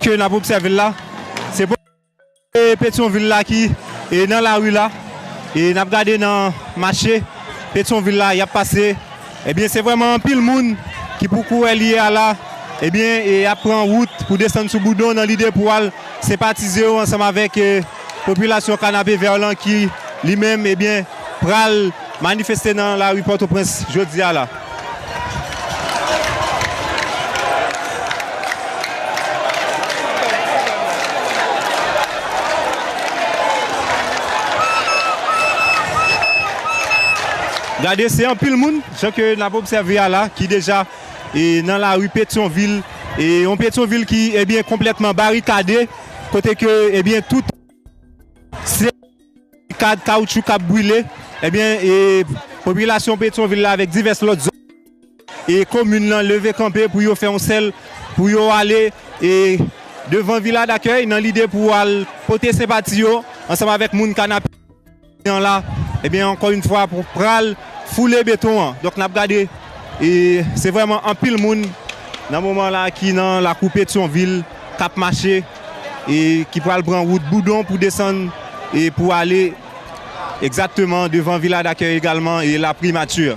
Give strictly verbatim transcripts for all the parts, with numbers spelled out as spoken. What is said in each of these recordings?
Ke n ap obsève l la, se pou e Petyonvil la ki e nan lari la. E n ap gade nan mache Petyonvil la, y ap pase. Ebyen, se vrèman anpil moun ki pou kourè li ye a la. Ebyen, e y ap pran wout pou desann sou Boudon nan lide pou al senpatize yo ansanm avèk e popilasyon Kanapevè lan ki li menm, ebyen, pral manifeste nan lari Pòtoprens jodi a la. Gade, se anpil moun, jan ke n ap obsève a la, ki deja e nan lari Petyonvil, e yon Petyonvil ki, ebyen, konplètman barikade, kote ke, ebyen, tout se kad kawoutchou k ap brile, ebyen, e popilasyon Petyonvil la avèk divès lòt zòn e komin nan leve kanpe pou yo fè yon sèl, pou yo ale e devan Vila Dakèy nan lide pou al pote senpati yo ansanm avèk moun Kanapevè an la, ebyen, ankò yon fwa, pou pral foule beton an. Donk, n ap gade, e se vrèman anpil moun nan moman la ki nan lakou Petyonvil k ap mache e ki pral pran wout Boudon pou desann e pou ale egzakteman devan Vila Dakèy egalman e la primati.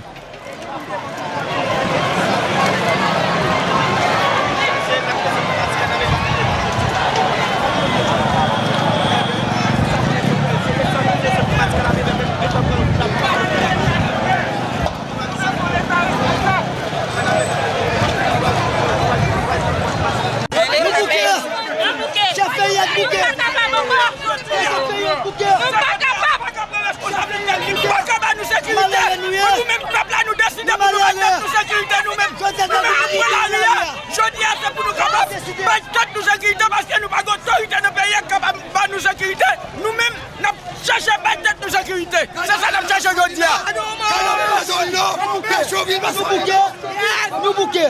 Nou bouke! Chèf peyi a bouke! Chèf peyi a bouke! Nou pa kapab! Nou pa ka ba nou sekirite. Malere nou ye. Pou nou menm pèp la, nou deside pou nou bay tèt nou sekirite nou menm. Nou menm nou pran lari a. Jodi a, se pou nou kapab bay tèt nou sekirite, paske nou pa gen otorite nan peyi a ki kapab ba nou sekirite. Nou menm, n ap chèche bay tèt nou sekirite. Se sa n ap chèche jodi a. Kanapevè zòn nan, Petyonvil pa sou bouke. Nou bouke.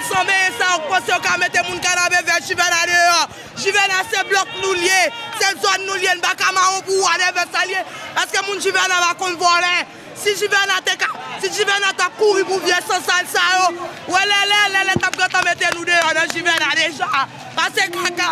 Sanble sa yo k panse yo ka mete moun Kanapevè Jivèna deyò. Jivèna se blòk nou l ye, se zòn nou l ye, n pa ka mawon pou whatever sa l ye, paske moun Jivèna pa konn vòlè. Si Jivèna te ka, si Jivèna t ap kouri pou vye san sal sa yo, wè lè, lè, lè, lè t ap gentan mete nou deyò nan Jivèna deja. Pase kaka.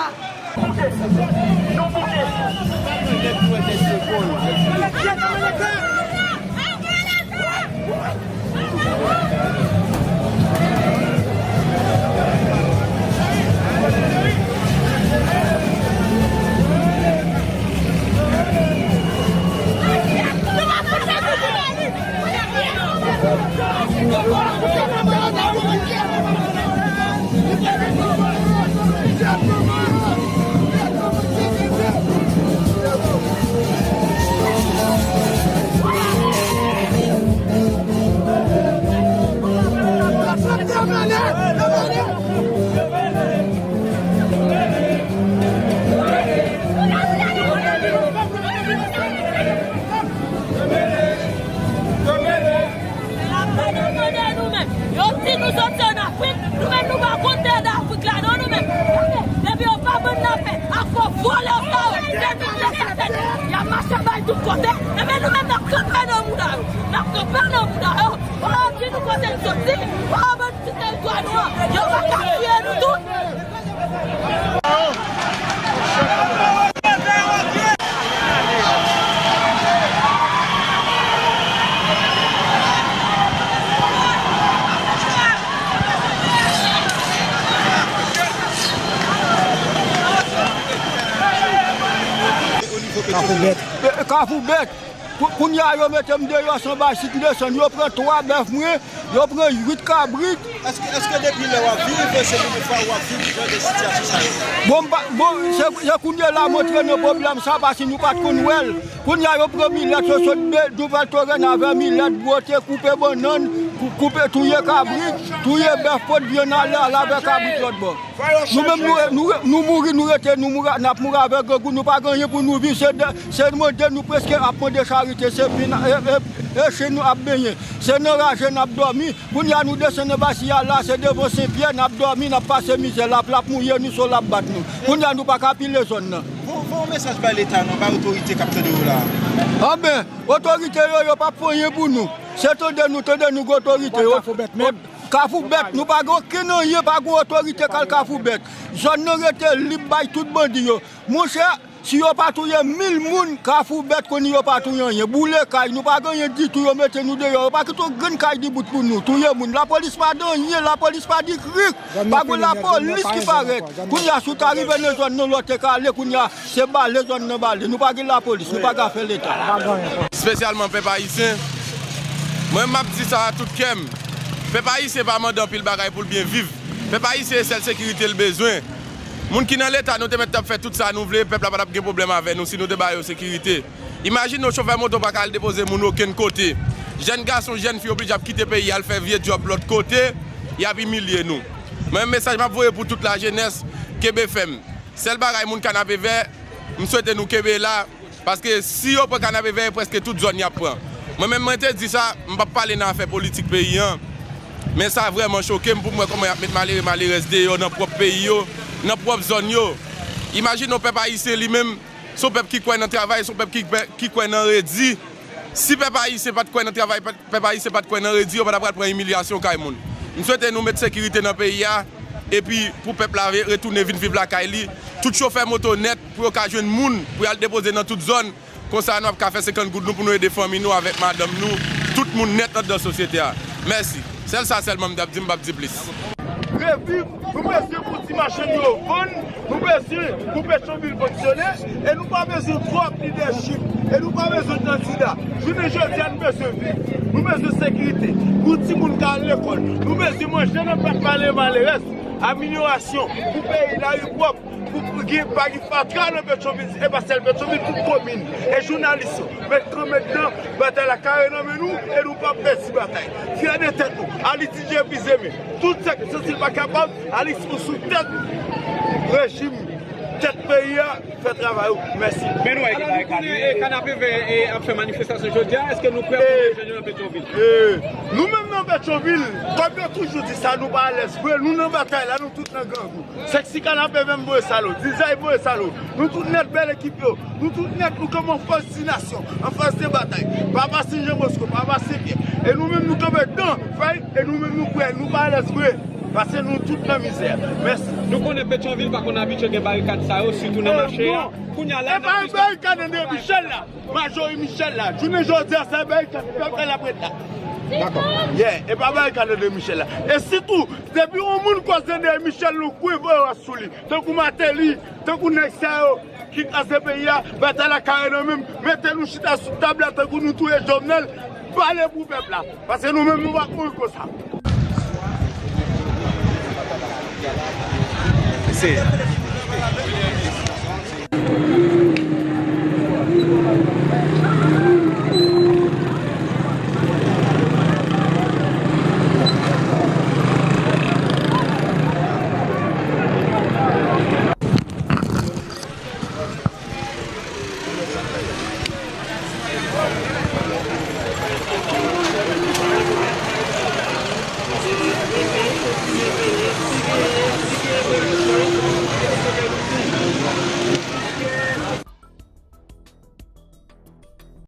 N ap demande nou menm. Yo di nou soti ann Afrik, nou menm nou pa konn tè Afrik la non nou menm. Depi yo pa ban n lapè ak fo vòlè sa yo, depi yo fè tèt, y ap mache bay tout kote. Enben nou menm n ap kanpe nan mouda yo. N ap kanpe nan mouda yo. Fò yo di nou kote n soti. Fò yo ban n ti teritwa nou an. Yo pa ka tiye nou tout. Kafou bèt. Kafou bèt. Kou-, kounye a, yo mete m deyò san bay si m desann. Yo pran twa bèf mwen, yo pran uit kabrit. Èske, èske depi lè w ap viv, se premye fwa w ap viv jan de sitiyasyon sa yo? Bon, m pa, bon, se, se kounye a la montre nou pwoblèm sa, paske nou pa t konn wè l. Kounye a, yo pran milèt, yo sot de, Nouvèl Torèn avè milèt, bwote, koupe bannann, kou-, koupe, touye kabrit, touye bèf, pot vyann, ale, ale avè kabrit lòt bò. Nou menm, nou, nou, nou mouri, nou rete, nou mouri, n ap mouri avèk grangou, nou pa gen anyen pou nou viv, se de, se mande, nou prèske ap mande charite, se vin, e, e, e chen nou ap benyen, se nan raje n ap dòmi. Kounye a nou desann anba siyal la, se devan Sen Pyè n ap dòmi, n ap pase mizè, laplap mouye nou, solèy ap bat nou. Kounye a nou pa ka pile zòn nan. Voye yon mesaj bay Leta non, bay otorite k ap tande w la. Anben, otorite yo, yo p ap fè anyen pou nou. Se tande nou, tande nou gen otorite yo. Kafou bèt menm. Kafou Bèt, nou pa gen okenn anyen, pa gen otorite k al Kafou Bèt. Zòn nan rete lib bay tout bandi yo. Monchè, si yo pa touye mil moun, Kafou Bèt konnen yo pa touye anyen. Boule kay, nou pa gen anyen ditou, yo mete nou deyò. Yo pa kite yon grenn kay dibout pou nou. Touye moun. Lapolis pa di anyen, lapolis pa di krik. Pa gen lapolis ki parèt. Kounye a, si w ta rive nan zòn nan, lè w te ka ale, kounye a, se bale zòn nan bale. Nou pa gen lapolis, nou pa gen afè Leta. Espesyalman pèp ayisyen. Mwen, m ap di sa a tout kè m. Pèp ayisyen pa mande anpil bagay pou l byen viv. Pèp ayisyen, se sèl sekirite l bezwen. Moun ki nan Leta, nou te mèt t ap fè tout sa nou vle, pèp la pa t ap gen pwoblèm avè nou si nou te ba yo sekirite. Imajine w, chofè moto pa ka al depoze moun okenn kote. Jèn gason, jèn fi oblije ap kite peyi a, al fè vye djòb lòt kote, y ap imilye nou. Mwen, mesaj m ap voye pou tout lajenès, kenbe fèm. Sèl bagay, moun Kanapevè, m swete nou kenbe la, paske si yo pran Kanapevè, e prèske tout zòn y ap pran. Mwen menm, mwen te di sa, m p ap pale nan afè politik peyi an, men sa vrèman choke m pou m wè kòman y ap met malere, malerèz deyò nan pwòp peyi yo, nan pwòp zòn yo. Imajine w, pèp ayisyen li menm, se yon pèp ki kwè nan travay, se yon pèp ki, ki kwè nan redi. Si pèp ayisyen pa t kwè nan travay, pèp, pèp ayisyen pa t kwè nan redi, yo pa t ap pral pran imilyasyon kay moun. M swete nou met sekirite nan peyi a, epi pou pèp la re-, retounen vin viv lakay li. Tout chofè moto nèt, pou yo ka jwenn moun, pou y al depoze nan tout zòn. Konsa, nou ap ka fè senkant goud nou pou nou ede fanmi nou avèk madanm nou, tout moun nèt anndan sosyete a. Mèsi. Sèl sa sèlman m t ap di, m p ap di plis. Reviv, nou bezwen pou ti machann yo vann, nou bezwen pou Petyonvil fonksyone, e nou pa bezwen twòp lidèchip, e nou pa bezwen kandida. Jounen jodi a, nou bezwen viv, nou bezwen sekirite, pou timoun ka al lekòl, nou bezwen manje nan plat malere malerèz, amelyorasyon, pou peyi lari pwòp, pou, pou gen, pa gen fatra nan Petyonvil, e pa sèl Petyonvil, tout komin, e jounalis yo, met kanpe nan batay la kare nan men nou, e nou p ap pèdi batay. Fyè de tèt nou, Alitidye Epi Zeme, tout sèk santi l pa kapab, Alix ou sou tèt rejim, tèt peyi a, fè travay ou. Mèsi. Men nou wè ki bagay kalme. Alò, nou konnen, e, Kanapevè, e, ap fè manifestasyon jodi a, èske nou prè pou jwenn yo nan Petyonvil? E, nou menm nan Petyonvil, kòm yo toujou di sa, nou pa alèz vre, nou nan batay la, nou tout nan grangou. Sèksi Kanapevè m voye salò, Dizay voye salò, nou tout nèt bèl ekip yo, nou tout nèt nou kanpe anfas ti nasyon, anfas de batay, papa Sen Jan Bosko, papa Sen Pyè, e nou menm nou kanpe dan fèy, e nou menm nou prè, nou pa alèz vre. Paske nou tout nan mizè. Mèsi. Nou konnen Petyonvil pa konn abitye gen barikad sa yo, sitou nan mache a. Kounye a la, e pa barikad André Michel la. Majori Michel la. Jounen jodi a, se barikad pèp la ap ret la. Dakò. Yeah, e pa barikad André Michel la. E sitou, depi yon moun koz André Michel, nou kwe voye wòch sou li. Tankou Martelly, tankou nèg sa yo ki kraze peyi a, batay la kare nan men m, mete nou chita sou tab la tankou nou touye Jovenel, pale pou pèp la, paske nou menm nou pa kouri konsa. Se